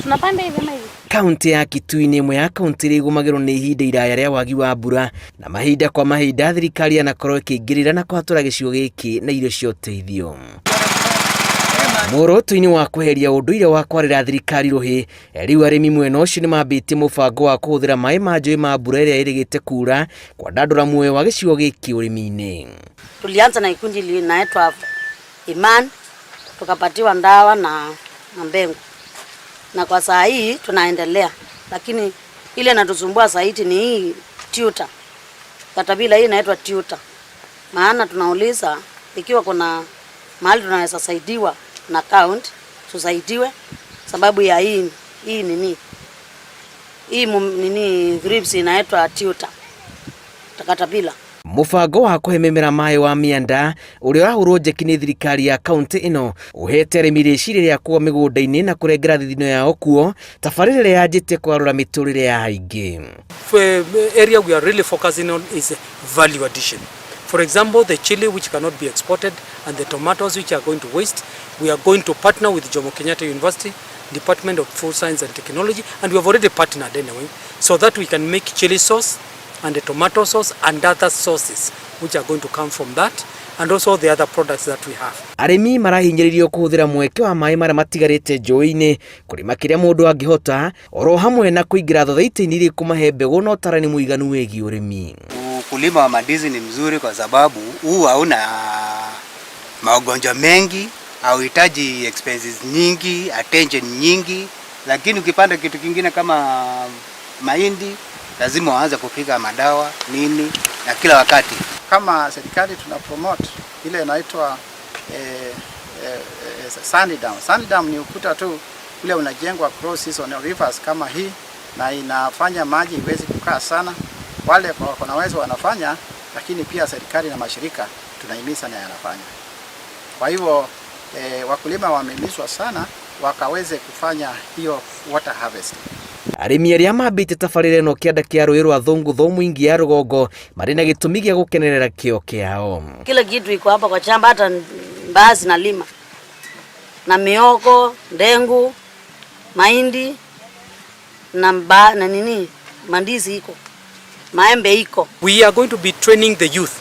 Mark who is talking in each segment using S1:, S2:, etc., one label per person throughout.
S1: Tunapanda hivi ama hivi?
S2: Kaunti ya Kitui nĩ ĩmwe ya kaunti iria igũmagĩrwo nĩ ihinda iraya rĩa wagi wa mbura, na mahinda kwa mahinda thirikari yanakorwo ĩkĩingĩrĩra na kũhatũra gĩcigo gĩkĩ na irio cia ũteithio. Muoroto-inĩ wa kweheria ũndũire wa kwarĩra thirikari rũhĩ, rĩu arĩmi mwena ũcio nĩ mambĩtie mũbango wa kũhũthĩra maĩ ma njũĩ ma mbura ĩrĩa ĩrĩgĩte kura kwandandũra muoyo wa gĩcigo gĩkĩ ũrĩmi-inĩ.
S3: Tulianza na ikundi linaitwa Iman, tukapatiwa ndawa na mbegu, na kwa saa hii tunaendelea, lakini ile inatusumbua zaidi ni hii tuta caterpillar, hii inaitwa tuta. Maana tunauliza ikiwa kuna mahali tunaweza saidiwa na county tusaidiwe, sababu ya hii nini hii nini thrips inaitwa tuta caterpillar.
S2: Mũbango wa kũhe mĩmera maĩ wa mĩanda ũrĩa ũrahũrwo njeki nĩ thirikari ya kaunti ĩno ũhete arĩmi rĩciria rĩa kuo mĩgũnda-inĩ na kũrengera thithino yao kuo, tabarĩra ĩrĩa yanjĩtie kũgarũra mĩtũrĩre ya aingĩ.
S4: The area we are really focusing on is value addition. For example, the chili which cannot be exported and the tomatoes which are going to waste, we are going to partner with Jomo Kenyatta University, Department of Food Science and Technology, and we have already partnered anyway, so that we can make chili sauce and the tomato sauce and other sauces which are going to come from that, and also the other products that we have.
S2: Arĩmi marahinyĩrĩrio kũhũthĩra mweke wa maĩ marĩa matigarĩte njũĩ-inĩ kũrĩma kĩrĩa mũndũ angĩhota, oro hamwe na kũingĩra thothaitĩ-inĩ iria ikũmahe mbegũ na ũtarani mũiganu wĩgiĩ ũrĩmi.
S5: Ukulima wa mandizi ni mzuri kwa sababu huu hauna magonjwa mengi, hauhitaji expenses nyingi, attention nyingi, lakini ukipanda kitu kingine kama mahindi lazima uanze kupiga madawa nini na kila wakati.
S6: Kama serikali tuna promote ile inaitwa sand dam. Sand dam ni ukuta tu ule unajengwa across season rivers kama hii, na inafanya maji iwezi kukaa sana. Wale kwa uwezo wanafanya, lakini pia serikali na mashirika tunahimiza na yanafanya. Kwa hivyo wakulima wamehimizwa sana wakaweze kufanya hiyo water harvesting.
S2: Arĩmi arĩa mambĩtie tabarĩra ĩno kĩanda kĩa rũĩ rwa Thũngũthũ mwingi ya rũgongo marĩ na gĩtũmi gĩa gũkenerera kĩo kĩao.
S3: Kila kitu iko hapa kwa shamba, hata mbaazi nalima na mioko, ndengu, mahindi na nini, mandizi iko, maembe iko.
S4: We are going to be training the youth,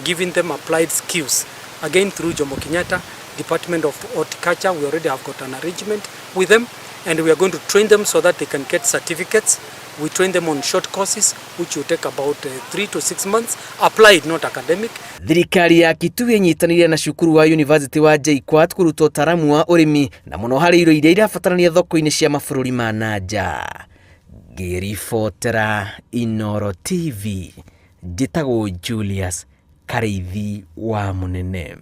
S4: giving them applied skills, again through Jomo Kenyatta Department of Horticulture. We already have got an arrangement with them, and we are going to train them so that they can get certificates. We train them on short courses which will take about 3 to 6 months, applied, not academic.
S2: Thirikari ya Kitui ĩnyitanĩire na cukuru wa University wa JKUAT kũruta ũtaaramu wa ũrĩmi na mũno harĩ irio iria irabatarania thoko-inĩ cia mabũrũri ma na nja. Ngĩribotera Inooro TV, njĩtagwo Julius Karĩithi wa Mũnene.